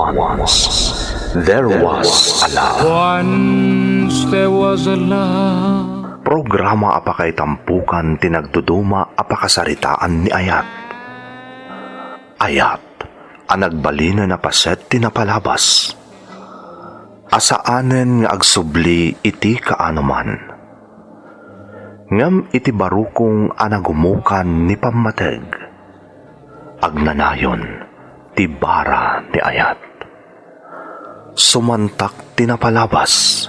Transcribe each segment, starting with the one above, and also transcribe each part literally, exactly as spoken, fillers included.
Once there was a love. Once there was a love. Programa a pakaitampukan ti nagduduma a pakasaritaan ni Ayat. Ayat a nagbalinen a paset ti napalabas. A saanen nga agsubli iti kaanoman. Ngem iti barukong a nagumukan ni pammateg, agnanayon ti bara ni Ayat. Sumantak ti napalabas,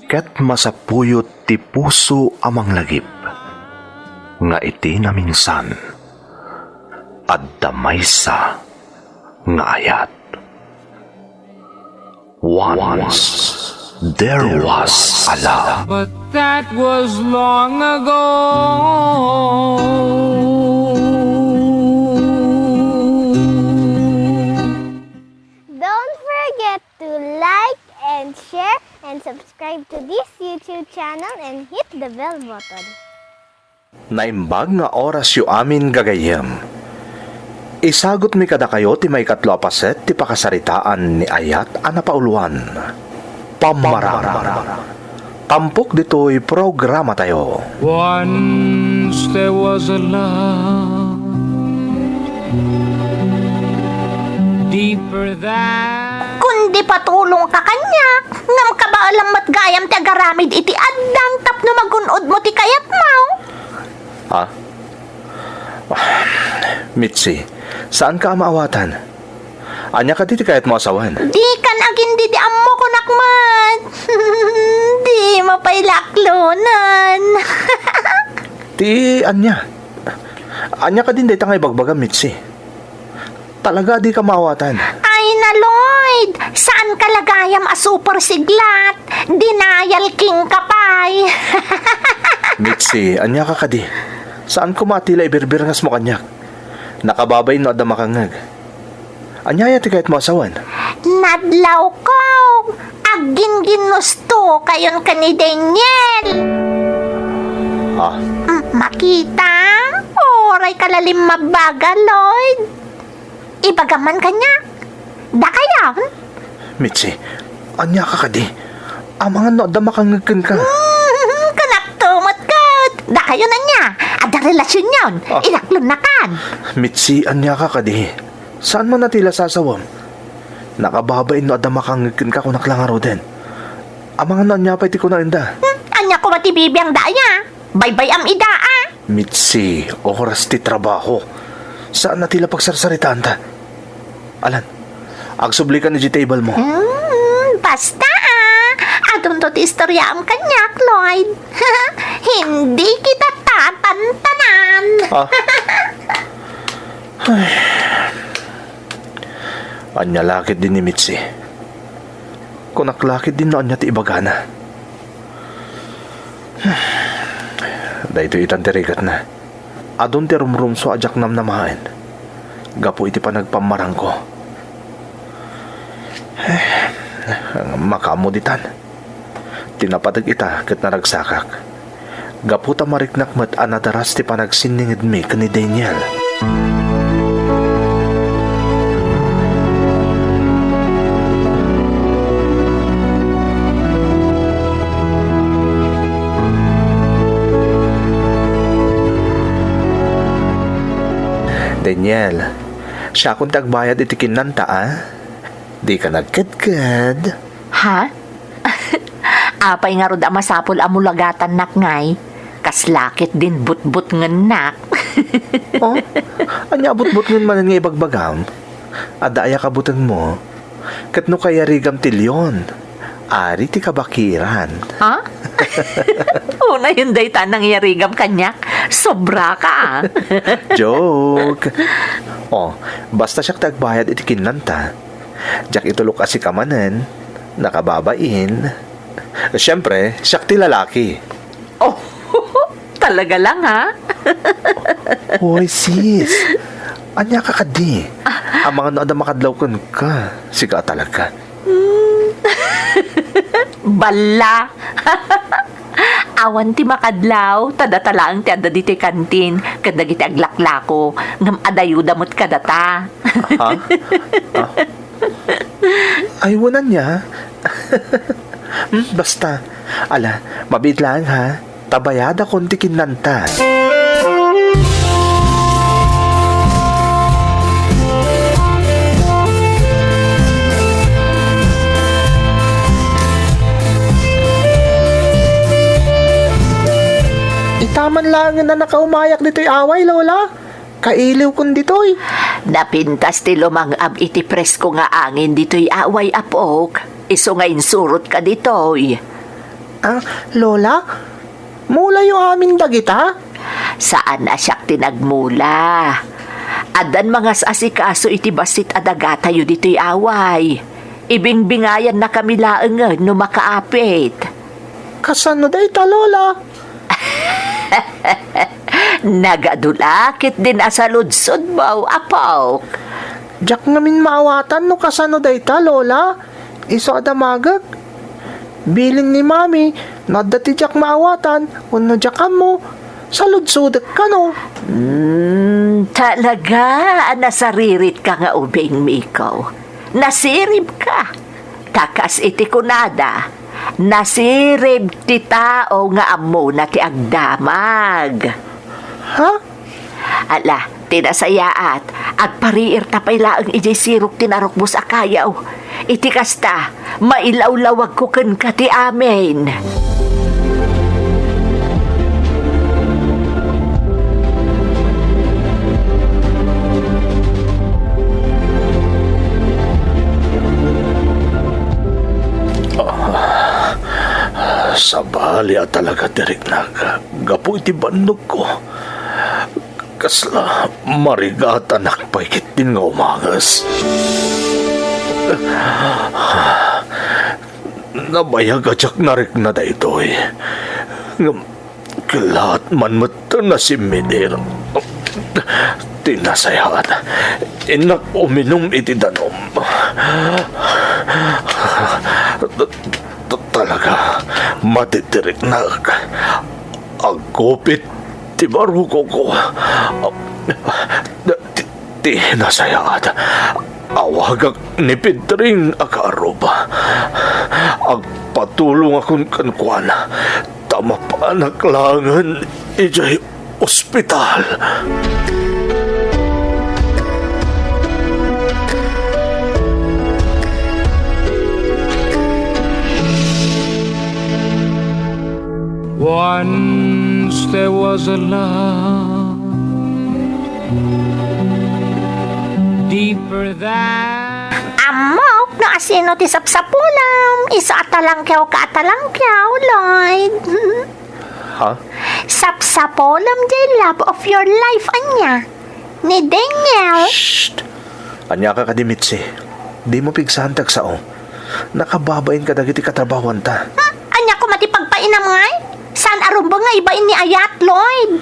ket masapuyot ti puso a manglagip nga iti naminsan, adda maysa nga ayat. Once there was a love. But that was long ago. Don't forget to like and share and subscribe to this YouTube channel and hit the bell button. Naimbag nga orasyo amin, gagayyem. Isagutmi kadakayo ti maikatlo a paset ti pakasaritaan ni Ayat a napauloan. Pammarang. Tampok ditoy programatayo. Once there was a love deeper than. Kundi patulongka kaniak, ngem kabaelam met gayam ti agaramid iti addang tapno magun-odmo ti kayatmo. Ah? Mitzi, saanka a maawatan? Ania kadi ti kayatmo a sawen? Dikan agindidi ammo, kunak met. Dimo pay la aklonen. Ti ania? Ania kadin dayta nga ibagbagam, Mitzi? Talaga a dika maawatan. Ay na, Lloyd! Saanka la gayam a super siglat? Denial king ka pay. Mitzi, ania ka kadi? Saan koma a tila ibirbirngasmo kaniak? Nakababain no adda makangngeg. Ania aya ti kayatmo a sawen? Nadlawko! Agginginnustokayon ken ni Daniel! Ah? Mm, makita? Uray ka la limmabbaga, Lloyd. Ibagam man kaniak. Dakayon? Mitzi, ania ka kadi? Amangan no adda makangngeg kenka. Mm, kunakto met ket. Dakayon ania? Adda relasionyon? Ah. Ilaklonnakan? Mitzi, ania ka kadi? Saan man a tila sasawem? Nakababain no adda makangngeg kenka, kunak la ngaruden. Amangan no ania pay ti kunaenda. Hmm, ania koma ti bibiangda aya? Baybay-am ida, a? Mitzi, oras ti trabaho. Saan a tila pagsarsaritaanta. Alan, agsublikan idiay table mo. Hmm, basta, a. Adunto ti istoriaam kaniak, Lloyd. Hindi kita tatantanan. Ah. Ay. Ania la ketdi ni Mitzi? Kunak la ketdi no ania ti ibagana. Daytoy itan ti rigatna. Adun ti rumrumso a diak namnamaen gapu iti panagpammarangko. Makaammo ditan. Ti napateg ita ket naragsakak. Gapu ta mariknak met a nadaras ti panagsinningedmi ken ni Daniel. Daniel, siakon ti agbayad iti kinnanta, a? Dika nagkedked. Ha? Apay ngarud a masapul a mulagatannak ngay? Kasla ketdin butbutngennak. Oh? Ania a butbutngen manen nga ibagbagam? Adda aya kabutengmo? Ket no kayarigam ti leon, ari ti kabakiran. Ha? Unayen dayta a nangyarigam kaniak. Sobra ka, a. Joke. Oh, basta siak ti agbayad iti kinnanta. Diak itulok a sika manen, nakababain. Siempre, siak ti lalaki. Oh, talaga lang, ha? Hoy, sis. Ania ka kadi? Amangan no adda makadlaw kenka. Sika a talaga. Hmm. Balla. Awan ti makadlaw, ta data laeng ti adda ditoy kantin, ket dagiti aglaklako, ngem adayoda met kadata. Ha? Ah. Ay, wen ania? Hmm, basta. Ala, mabiit laeng, ha? Ta bayadakon ti kinnanta. Ita man laengen a nakaumayak ditoy away, Lola. Kailiwkon ditoy. Napintas ti lumang-ab iti presko nga angin ditoy away, apok. Isu nga insurotka ditoy. Ah, Lola? Mulayo amin dagita? Saan a siak ti nagmula. Addan mangas-asikaso iti bassit a dagatayo ditoy away. Ibingbingayannakami laengen no makaapit. Kasano dayta, Lola? Nagadu la ketdin a saludsodmo, apok. Diak ngamin maawatan no kasano dayta, Lola. Isu a damagek. Bilin ni Mami, no adda ti diak maawatan wenno diak ammo, saludsodek kano. Mm, talaga a nasariritka nga ubing, Miko. Nasiribka. Ta kas iti kunada, nasirib ti tao nga ammona ti agdamag. Ha? Ala, ti nasayaat, agpariirta pay laeng idiay sirok ti narukbos a kayo. Iti kasta, mailawlawagko kenka ti amin. Ah, sabali a talaga ti riknak gapu iti bannogko. Kasla marigatanak pay ketdin nga umanges. Nabayag a diak narikna daytoy. Ngem, kellaat man met a nasimmidir. Ti nasayaat, innak uminum iti danum. Ta-, talaga, madi ti riknak. Agkupit ti barukoko. Ti, ti nasayaat, awagak ni Pedring a kaarruba. Agpatulongakon kenkuana, ta mapanak laengen idiay ospital. Once there was a love deeper than. Ammok no asino ti sapsapulam. Isu a talangkiawka a talangkiaw, Lloyd. Ha? Sapsapulam diay love of your life, ania? Ni Daniel. Shh! Aniaka kadi, Mitzi? Dimo pigsaan ti agsao. Nakababain kadagiti katrabahuanta. Hmm? Ania koma ti pagpainam ngay? Saan a rumbeng nga ibain ni ayat, Lloyd?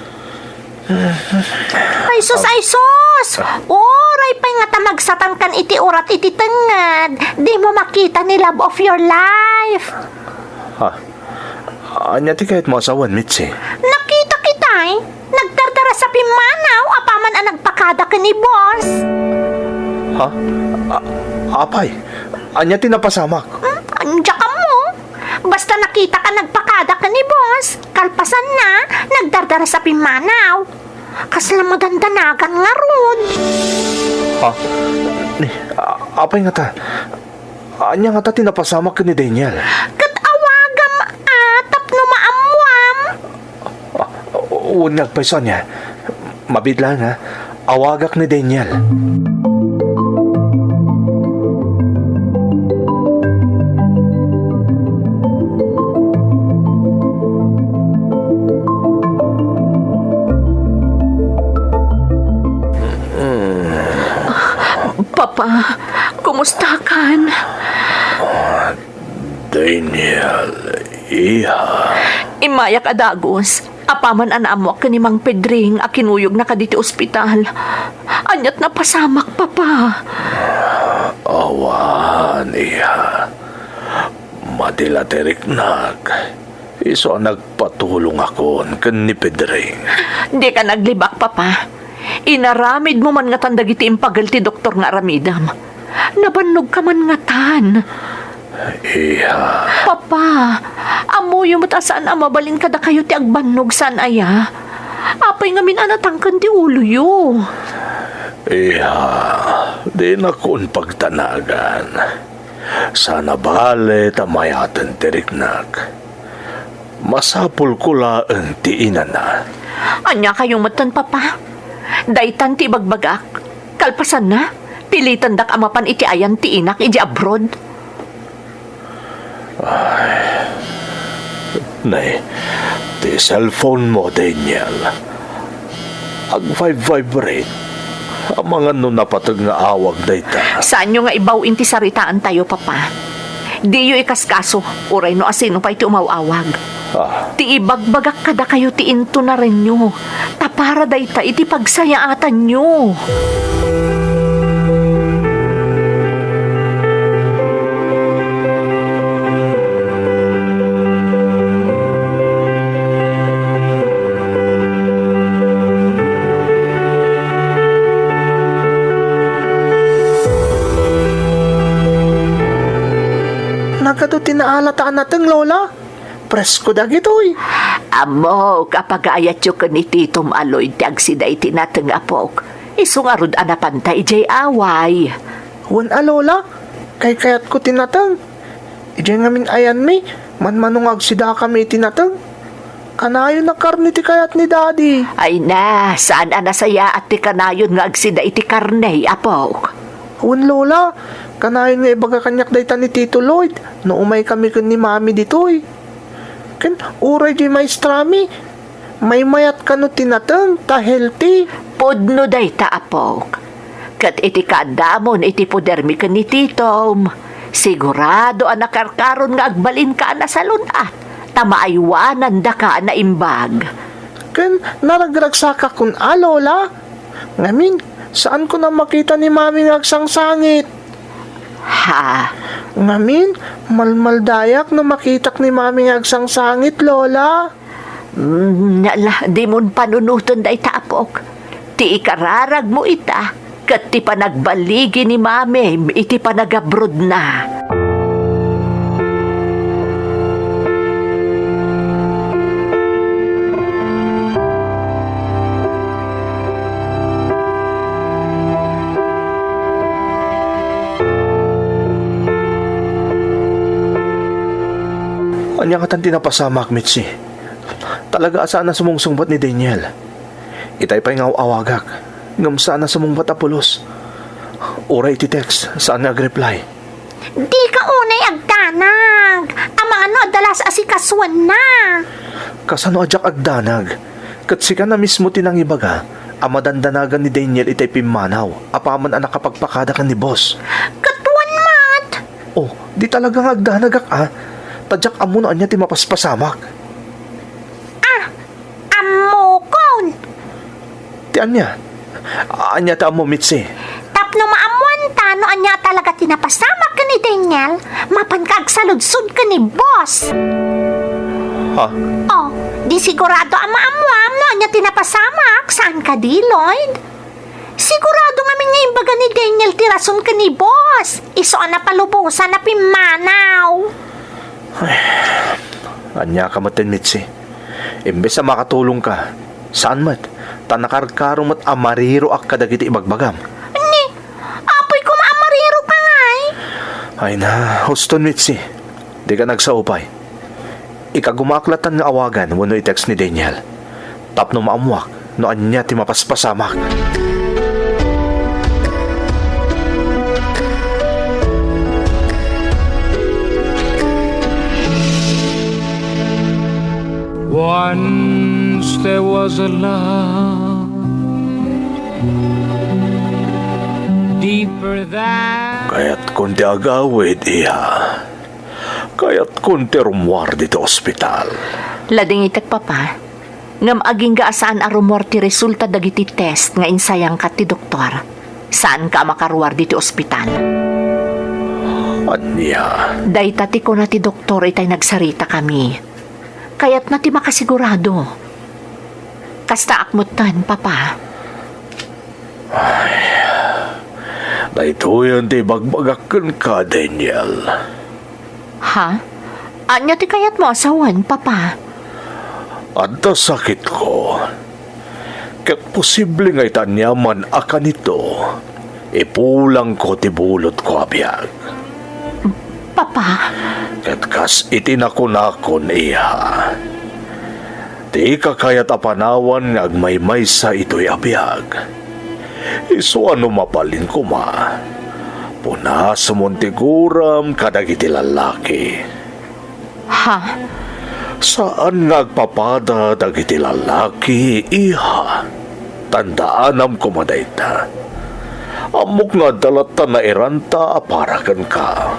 Ay sus, ay sus! Uray pay ngata magsatankan iti urat iti tengnged. Dimo makita ni love of your life. Ha? Ania ti kayatmo a sawen, Mitzi? Nakita kitay. Nagdardara sa pimmanaw apaman a nagpakada ken ni boss. Ha? A-, apay, ania ti napasamak? Hmm? Diak ammo. Basta nakitaka nagpakada ken ni boss. Kalpasanna, nagdardara sa pimmanaw. Kasla madandanagan ngarud. Ha? Ni, a-, apay ngata? Ania ngata ti napasamak ken ni Daniel? Ket awagam a tapno maammuam. Ah, wen nga agpayso ania. Mabiit laeng, ha. Awagak ni Daniel. Papa, kumustakan? Daniel, iha. Immayak a dagus. Apaman a naammoak ken ni Mang Pedring a kinuyogna kaditi ospital. Ania't napasamak, Papa? Awan, iha. Madi la ti riknak. Isu a nagpatulongakon ken ni Pedring. Dika naglibak, Papa. Inaramidmo man ngatan dagiti impagel ti doktor nga aramidem. Nabannogka man ngatan. Iha. Papa, ammoyo met a saan a mabalin kadakayo ti agbannog, saan aya? Apay ngamin a natangken ti uloyo? Iha, dinakon pagtanagan. Saan a bale ta mayaten ti riknak. Masapulko laeng ti inana. Ania kayo metten, Papa? Daytan ti ibagbagak. Kalpasanna, pilitendak a mapan iti ayan ti inak idiay abroad. Ay. Nay, ti cellphone mo, Daniel. Ag-vibrate. Amangan no napateg nga awag dayta. Saanyo nga ibaw-in ti saritaantayo, Papa. Diyo ikaskaso, uray no asino pay ti umaw-awag. Ah. Ti ibagbagak kadakayo ti intonarenyo, ta para dayta iti pagsayaatanyo. Nagadu ti naalata a nateng, Lola. Presko dagitoy. Ammok a pagaayatyo ken ni Titom a Lloyd ti agsida iti nateng, apok. Isu ngarud a napanta idiay away. Wen a, Lola, kaykayatko ti nateng. Idiay ngamin ayanmi, manmano nga agsidakami iti nateng. Kanayon a karne ti kayat ni Daddy. Ay na, saan a nasayaat ti kanayon nga agsida iti karne, apok. Wen, Lola, kanayon nga ibaga kaniak dayta ni Tito Lloyd no umaykami ken ni Mami ditoy. Ken uray diay maestrami, maymayat kano ti nateng ta healthy. Pudno dayta, apok. Ket iti kaaddaamon iti pudermi ken ni Titom, sigurado a nakarkaron nga agbalinka a nasalun-at ta maaywanandaka a naimbag. Ken naragragsakak kun a, Lola. Ngamin, saanko a makita ni Mami nga agsangsangit. Ha? Ngamin, malmaldayak no makitak ni Mami nga agsangsangit, Lola. Mm, ala, dimon panunoten dayta, apok. Ti ikararagmo ita, ket ti panagbaligi ni Mamim iti panagabrodna. Ania ngatan ti napasamak, Mitzi? Talaga a saan a sumungsungbat ni Daniel. Itay pay nga aw-awagak, ngem saan a sumungbat a pulos. Uray iti text, saan nga ag-reply. Dika unay agdanag. Amangan no adda la asikasuenna. Kasano a diak agdanag? Ket sika na mismo ti nangibaga a madandanagan ni Daniel itay pimmanaw apaman a nakapagpakada ken ni boss. Ket wen met. Oh, di talaga nga agdanagak, a. Ta diak ammo no ania ti mapaspasamak. Ah, ammokon. Ti ania? Ania ti ammo, Mitzi? Tapno maammoanta no ania talaga ti napasamak ken ni Daniel, mapanka agsaludsod ken ni boss. Ha? Oh, di sigurado a maammoam no ania ti napasamak, saan kadi, Lloyd? Sigurado ngamin nga imbaga ni Daniel ti rason ken ni boss. Isu a napalubosan a pimmanaw. Ay, ania ka met, Mitzi? Imbes a makatulongka, saan met, ta nakarkaro met a mariroak kadagiti ibagbagam. Ni, apoy koma a mariro ka ngay? Ay na, huston, Mitzi. Dika nagsao pay. Ikagumaak latan nga awagan wenno i-text ni Daniel tapno maammoak no ania ti mapaspasamak. Once there was a love deeper than. Kayatkon ti agawid, iha. Kayatkon ti rummuar ditoy ospital. Ladingitek, Papa. Ngem agingga a saan a rummuar ti resulta dagiti test nga insayangka ti doktor. Saanka a makaruar ditoy ospital. Ania? Dayta ti kuna ti doktor itay nagsaritakami. Kayatna ti makasigurado. Kastaak metten, Papa. Ay, Daytoyen ti ibagbagak kenka, Daniel. Ha? Ania ti kayatmo a sawen, Papa? Adda sakitko. Ket posible nga iti aniaman a kanito, ipulangko ti bulodko a biag. Papa? Ket kas iti nakunakon, iha, dika kayat a panawan nga agmaymaysa itoy a biag. Isu a no mabalin koma, punasmon ti guram kadagiti lallaki. Ha? Saan nga agpapada dagiti lallaki, iha. Tandaanam koma dayta. Ammok nga adda latta nairanta a para kenka.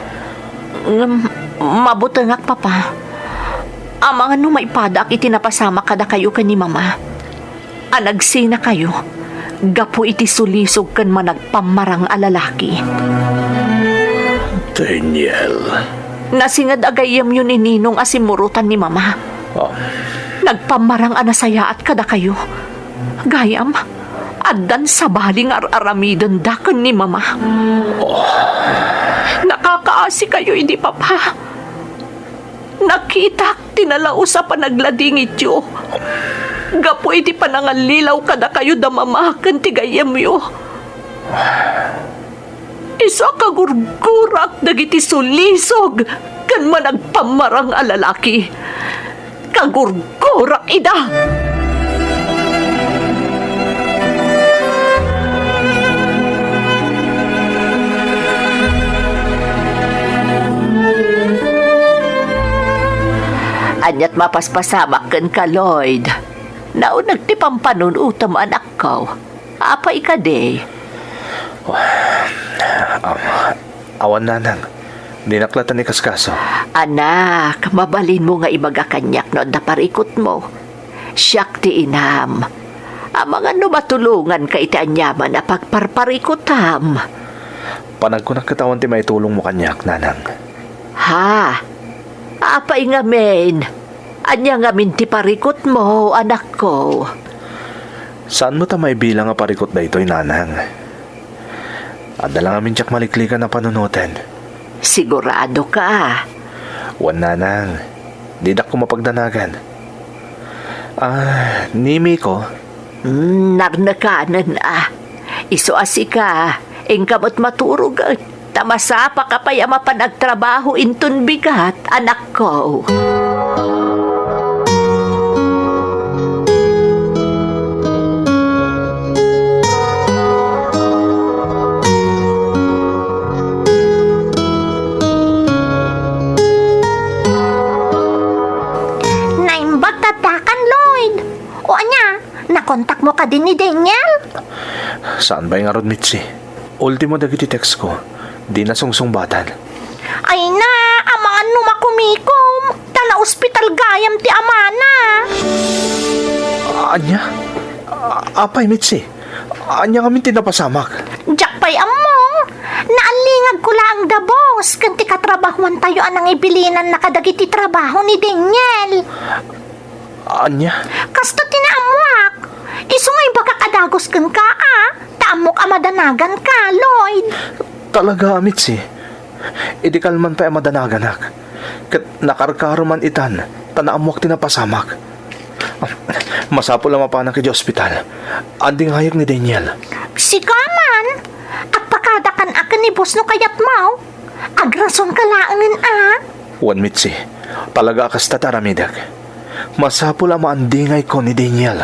Ngem mabutengak, Papa. Amangan no maipadaak iti napasamak kadakayo ken ni Mama a nagsinakayo gapu iti sulisog ken managpammarang a lalaki. Daniel. Nasinged a gayyemyo ni Ninong a simmurotan ni Mama. Ah. Nagpammarang a nasayaat kadakayo. Gayam, addan sabali nga ar-aramidenda ken ni Mama. Oh. Nakakaasikayo idi, Papa. Nakitak ti nalaus a panagladingityo gapu iti panangallilaw kadakayo da Mama ken ti gayyemyo. Isu a kagurgurak dagiti sulisog ken managpammarang a lalaki. Kagurgurak ida! Aniat mapaspasamak kenka, Lloyd? Nauneg ti pampanunotem, anakko. Apay kadi? Ah, awan, nanang. Dinak latta ikaskaso. Anak, mabalinmo nga ibaga kaniak no adda parikutmo. Siak ti inam. Amangan no matulonganka iti aniaman a pagparparikutam. Panagkunak ket awan ti maitulongmo kaniak, nanang. Ha? Apay ngamin? Ania ngamin ti parikutmo, anakko? Saanmo ta maibilang a parikut daytoy, nanang. Adda la ngamin diak maliklikan a panunoten. Sigurado ka? Wen, nanang. Didak koma pagdanagan. Ah, ni Miko? Hmm, narnekanen a. Isu a sika, inka met maturogen. Ta masapaka pay a mapan agtrabaho inton bigat, anakko. Naimbag ta addakan, Lloyd. O ania, nakontakmo kadi ni Daniel? Saan pay ngarud, Mitzi. Ultimo dagiti textko, dina sungsungbatan. Ay na, amangan no makumikom, ta naospital gayam ti amana. Ania? A-, apay, Mitzi? Ania ngamin ti napasamak? Diak pay ammo. Naalingagko laeng da boss ken ti katrabahoantayo a nangibilinanna kadagiti trabaho ni Daniel. Ania? Kasto ti naammoak. Isu nga ibagak a dagus kenka a, ta ammok a madanaganka, Lloyd. Talaga, Mitzi. Idi kalman pay a madanaganak. Ket nakarkaro man itan, ta naammoak ti napasamak. Masapul a mapanak idiay ospital. Andingayek ni Daniel. Sika man, agpakadakan a ken ni boss no kayatmo. Agrasonka laengen a. Wen, Mitzi, talaga a kasta ti aramidek. Masapul a maandingayko ni Daniel.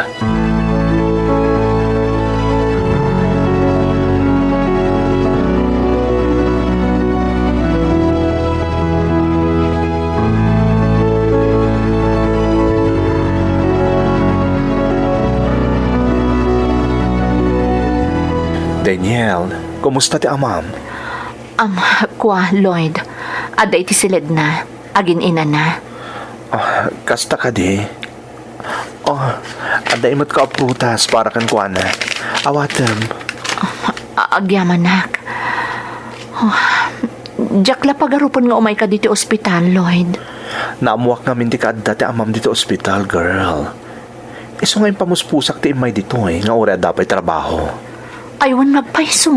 Daniel, kumusta ti amam? Am, kua, Lloyd. Adda iti siledna. Agin-inana. Ah, kasta kadi? Oh, adda imetko a prutas para kenkuana. Awatem. A-, agyamanak. Oh, diak la pagarupen nga umayka ditoy ospital, Lloyd. Naammoak ngamin ti kaadda ti amam ditoy ospital, girl. Isu nga impamuspusak ti immay ditoy nga uray adda pay trabaho. Ay, wen, agpayso.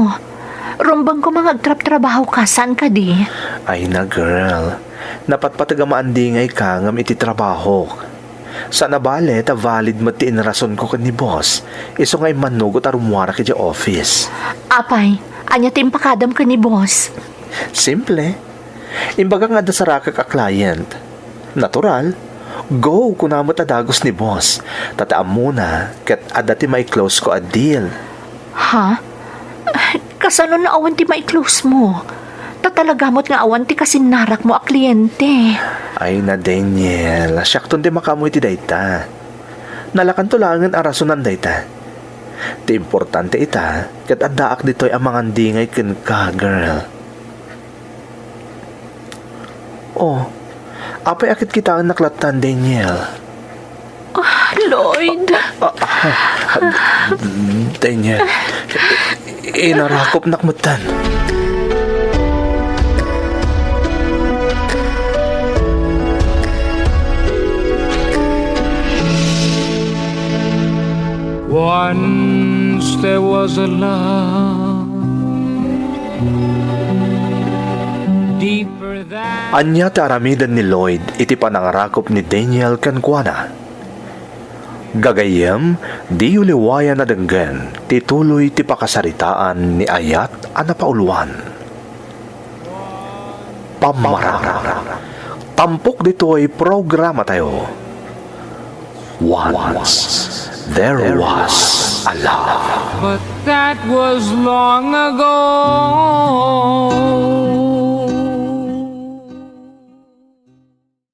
Rumbeng koma nga agtrabtrabahoka, saan kadi? Ay na, girl. Napatpateg a maandingayka ngem iti trabahok. Saan a bale ta valid met ti inrasonko ken ni boss, isu nga immannugot a rummuarak idiay office. Apay, ania ti impakadam ken ni boss? Simple. Imbagak nga adda sarakak a client. Natural. Go, kuna met a dagus ni boss. Ta ti ammona, ket adda ti mai-close ko a deal. Ha? Kasano no awan ti mai-close mo? Ta talaga met nga awan ti kasinnarakmo a kliyente. Ay na, Daniel, siakton ti makaammo iti dayta. Nalakanto laengen a rasonan dayta. Ti importante ita, ket addaak ditoy a mangandingay kenka, girl. Oh, apay a kitkitaennak lattan, Daniel? Ah, Lloyd. Ah, ah, ah, Daniel, inarakopnak metten. Once there was a love deeper than. Ania ti aramiden ni Lloyd iti panangarakop ni Daniel kenkuana? Gagayyem, diyo liwayan a denggen ti tuloy ti pakasaritaan ni Ayat a napauluan. Pammarang. Tampok ditoy programatayo. Once there was a love. But that was long ago.